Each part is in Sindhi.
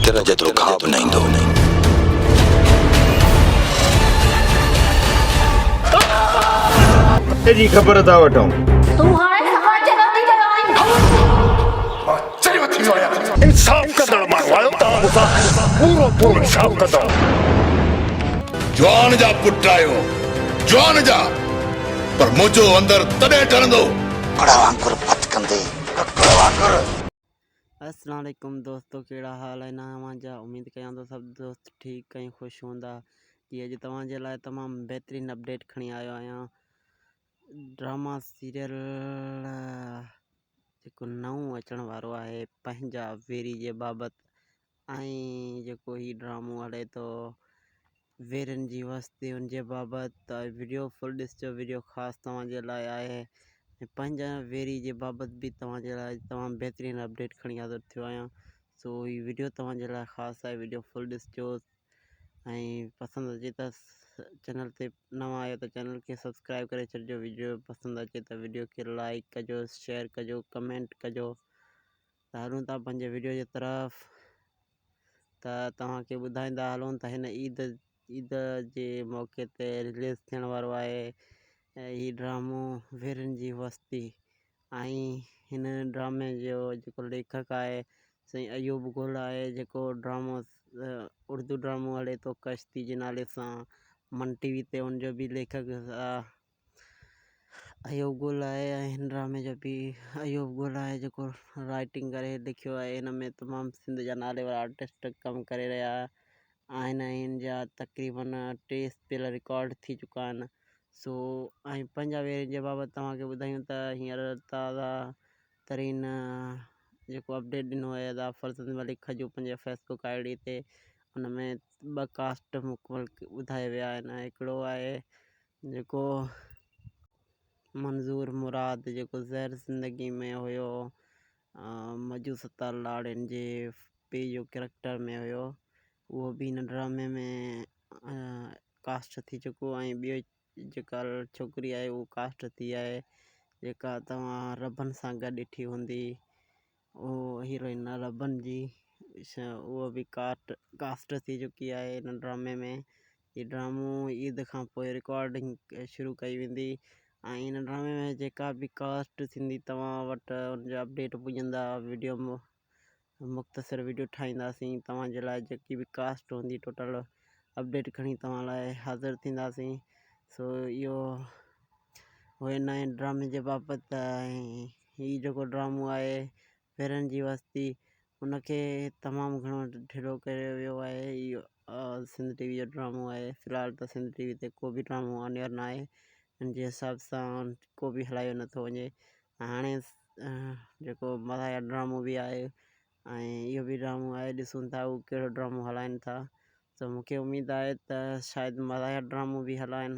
تر جيترو گاهه به نه ايندو. جي خبر ٿا وٺون. تون هاڻي صفا چريو ٿي ويو آهين. مان چريو ٿي ويو آهيان. انصاف ڪندڙ ماڻهو آهيو توهان مون سان پورو پورو انصاف ڪندؤ. جوان جا پٽ آهيو جوان جا پر منهنجو اندر تڏهن ٺرندو. ڪڪڙ وانگر ڦٿڪندي ڪڪڙ وانگر. السلام عليڪم دوستو ڪهڙا حال آهن اوهان جا اميد ڪيان ٿو سڀ دوست ٺيڪ ۽ خوش هوندا جي اڄ توهان جي لاء تمام بهترين اپڊيٽ کڻي آيو آهيان ڊراما سيريل جيڪو نئون اچڻ وارو آهي پنهنجا ويري جي بابت ۽ جيڪو هي ڊرامو هلي ٿو ويرن جي وستي ان جي بابت وڊيو فل ڏسجو وڊيو خاص توهان جي لاء آهي ۽ پنهنجا ويري جي بابت به توهان جي لاء تمام بهترين اپڊيٽ کڻي حاضر ٿيو آهيان سو هي وڊيو توهان جي لاء خاص آهي وڊيو فل ڏسجو ۽ پسند اچي ته چينل تي نوان آهيو ته چينل کي سبسڪرائب ڪري ڇڏجو وڊيو پسند اچي ته وڊيو کي لائڪ ڪجو شيئر ڪجو ڪمينٽ ڪجو ته هلون ٿا پنهنجي وڊيو جي طرف ته توهان کي ٻڌائيندا هلون ته هن عيد عيد جي موقعي تي رليز ٿيڻ وارو آهي هي ڊرامو ويرن جي وستي ۽ هن ڊرامي جو جيڪو ليکڪ آهي سائين ايوب گل آهي جيڪو ڊرامو اردو ڊرامو هلي ٿو ڪشتي جي نالي سان من ٽي وي تي ان جو به ليکڪ ايوب گل آهي ۽ هن ڊرامي جو به ايوب گل آهي جيڪو رائٽنگ ڪري لکيو آهي هن ۾ تمام سنڌ جا نالي وارا آرٽسٽ ڪم ڪري رهيا آهن ۽ هن جا تقريبن ٽي اسپيل رڪارڊ ٿي چڪا آهن سو ۽ پنجاب ويرين جي بابت توهان کي ٻڌايون ته هينئر تازا ترين جيڪو اپڊيٽ ڏنو آهي ادا فرزند ملڪ کجو پنهنجي فيس بڪ I D تي ان ۾ ٻه ڪاسٽ مڪمل ٻڌايا ويا آهن هڪڙو آهي جيڪو منظور مراد جيڪو زهر زندگي ۾ هيو مجو ستار لاڙين جي پيء جو ڪريڪٽر ۾ هيو اهو به هن ڊرامي ۾ ڪاسٽ ٿي چڪو ۽ ٻيو جيڪا ڇوڪري آهي اهو ڪاسٽ ٿي آهي جيڪا توهان ربن سان گڏ ڏٺي هوندي اهو هيروئن ربن جي اهو به ڪاٽ ڪاسٽ ٿي چڪي آهي هن ڊرامي ۾ هي ڊرامو عيد کان پوء رڪارڊنگ شروع ڪئي ويندي ۽ هن ڊرامي ۾ جيڪا به ڪاسٽ ٿيندي توهان وٽ ان جا اپڊيٽ پڄندا وڊيو مختصر وڊيو ٺاهينداسين توهان جي لاء جيڪي به ڪاسٽ هوندي ٽوٽل اپڊيٽ کڻي توهان لاء حاضر ٿينداسين سو اهو هو نئين ڊرامي جي بابت ۽ هي جيڪو ڊرامو آهي پيرن جي وستي ان کي تمام گهڻو ڍرو ڪيو ويو آهي اهو سنڌ ٽي وي جو ڊرامو آهي في الحال ته سنڌ ٽي وي تي ڪو به ڊرامو آن ايئر نه آهي ان جي حساب سان ڪو به هلايو نٿو وڃي هاڻي جيڪو مزاحيه ڊرامو به آهي ۽ اهو به ڊرامو آهي ڏسون ٿا هو ڪهڙو ڊرامو هلائن ٿا ته مون کي اميد آهي ته شايد مزاحيه ڊرامو به هلائن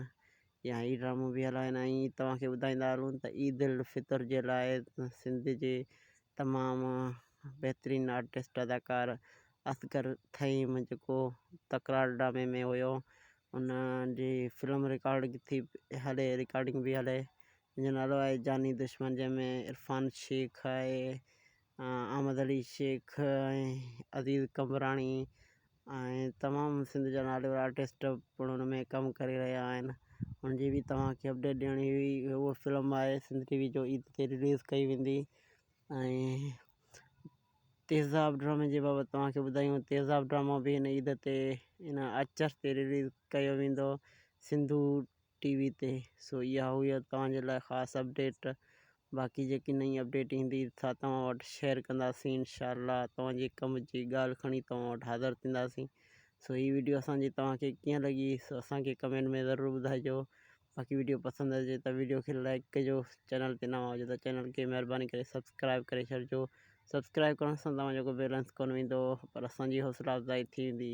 يا هي ڊرامو به هلائن ۽ توهان کي ٻڌائيندا هلون ته عيد الفطر جي لاء سنڌ جي تمام بهترين آرٽسٽ اداڪار اصغر ٿهيم جيڪو تڪرار ڊرامي ۾ هيو ان جي فلم رڪارڊ ٿي هلي رڪارڊنگ به هلي جنهن جو نالو آهي جاني دشمن جنهن ۾ عرفان شيخ آهي احمد علي شيخ ۽ عزيز قمبراڻي ۽ تمام سنڌ جا نالي وارا آرٽسٽ پڻ ان ۾ ڪم ڪري رهيا آهن ان جي به توهان کي اپڊيٽ ڏيڻي هئي اها فلم آهي سنڌ ٽي وي جو عيد تي رليز ڪئي ويندي ۽ تيزاب ڊرامي جي بابت توهان کي ٻڌايون تيزاب ڊرامو به هن عيد تي هن آچر تي رليز ڪيو ويندو سنڌو ٽي وي تي سو اها هئي توهان جي لاء خاص اپڊيٽ باقي جيڪي نئين اپڊيٽ ايندي سا توهان وٽ شيئر ڪنداسين انشاء الله توهان جي ڪم جي ڳالهه کڻي توهان وٽ حاضر ٿينداسين سو هي ويڊيو اسان جي توهان کي ڪيئن لڳي سو اسان کي ڪمينٽ ۾ ضرور ٻڌائجو باقي ويڊيو پسند اچي ته ويڊيو کي لائڪ ڪجو چينل تي نوان هجو ته چينل کي مهرباني ڪري سبسڪرائب ڪري ڇڏجو سبسڪرائب ڪرڻ سان توهان جو ڪو بيلنس ڪونه ويندو پر اسان جي حوصلا افزائي ٿي ويندي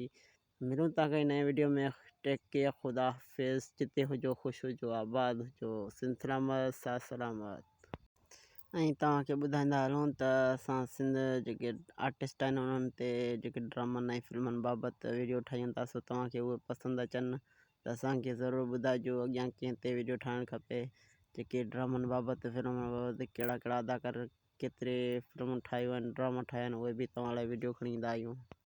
ملون ٿا ڪنهن نئين وڊيو ۾ ٽيڪ ڪيئر خدا حافظ جتي هجو خوش هجو آباد هجو سنڌ سلامت ساٿ سلامت. ۽ توهان کي ٻڌائيندا هلون ته اسان سنڌ جيڪي آرٽسٽ آهن انهن تي جيڪي ڊرامن ۽ فلمن بابت ويڊيو ٺاهيون ٿا سو توهان کي اهي پسند اچن ته اسان کي ضرور ٻڌائجو اڳيان ڪنهن تي ويڊيو ٺاهڻ کپي جيڪي ڊرامن بابت فلمن بابت ڪهڙا ڪهڙا اداڪار ڪيتري فلمون ٺاهيون آهن ڊراما ٺاهيا آهن اهي به توهان لاء ويڊيو کڻي ايندا آهيون.